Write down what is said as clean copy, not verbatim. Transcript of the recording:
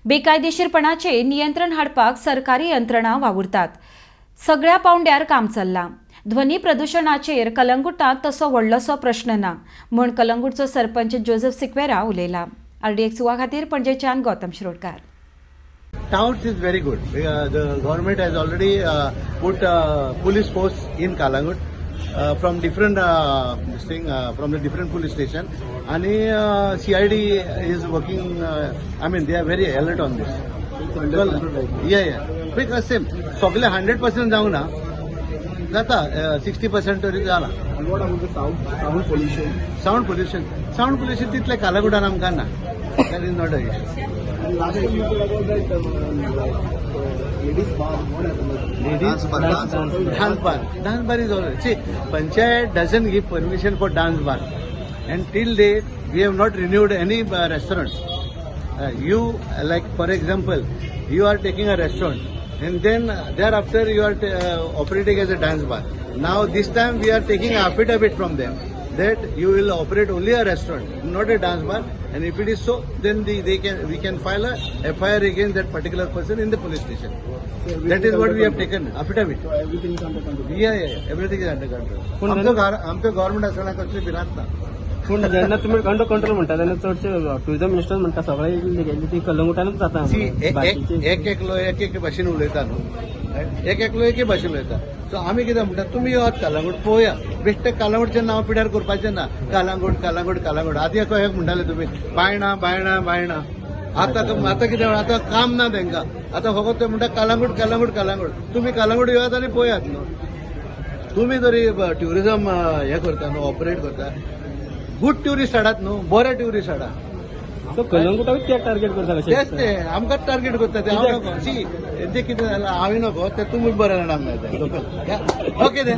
बेकायदेशीरपणाचेर नियंत्रण हाडपाक सरकारी यंत्रणा वावुरतात. सगळ्या पावंड्यार काम चल्लां. ध्वनी प्रदुशणाचेर कलंगुटांत तसो व्हडलोसो प्रश्न ना म्हूण कलंगूटचो सरपंच जोजफ सिक्वेरा उलयला. आरडीएक्स युवा खातीर पणजेच्यान Gautam Shirodkar. Touts is very good. The government has already put police force in Calangute from different this thing, from the different police station, and CID is working. I mean, they are very alert on this. Well, yeah. Because same, सगळे 100% जावंक ना, जाता, 60% तरी जाला. And what about the sound pollution? Sound pollution तितले कालांगुटान आमकां ना. That is not a issue. And last time you told about that ladies bar, what happened? Ladies Dance bar, dance bar. Dance bar. Dance bar is always. See, panchayat doesn't give permission for dance bar, and till date we have not renewed any restaurant. You like, for example, you are taking a restaurant, and then thereafter you are operating as a dance bar. Now this time we are taking affidavit from them that you will operate only a restaurant, not a dance bar. And if it is so, then they can we can file a FIR against that particular person in the police station. So That is what we have under taken affidavit. control. So everything is under control. Yeah, everything is under control. पूण आमचो government आसतना कसली भिरांत ना. पूण जेन्ना तुमी under control म्हणटा तेन्ना चडशे टुरिजम मिनिस्टर म्हणटा सगळे गेल्ले ती कलंगुटानूच जाता. सी, एक बाकीचे एक एकलो एक एक भाशेन उलयता न्हू, एक एकलो एके भाशेन उलयता. सो आमी कितें म्हणटा, तुमी येवात कालांगूट पळोवया. बेश्टे कालांगूटचें नांव पिड्यार करपाचें ना. कालांगूट, कालांगूट, कालांगूट. आदी एक म्हणटाले तुमी बायणा, बायणा, बायणा. आतां आतां कितें, आतां काम ना तांकां. आतां फकत ते म्हणटा कालांगूट, कालांगूट, कालांगूट. तुमी कालांगूट येवात आनी पळयात न्हू. तुमी जरी ट्युरिजम हें करता न्हू, ऑपरेट करता, गुड ट्युरिस्ट हाडात न्हू, बरे ट्युरिस्ट हाडा. सो कलंगुटाकूच कित्याक टार्गेट करता कशें? तेच ते आमकां टार्गेट करता ते. हांव नको. सी, तेंचें कितें जालां, हांवें नको ते, तुमी बरें जाणा. लोकल ओके ते.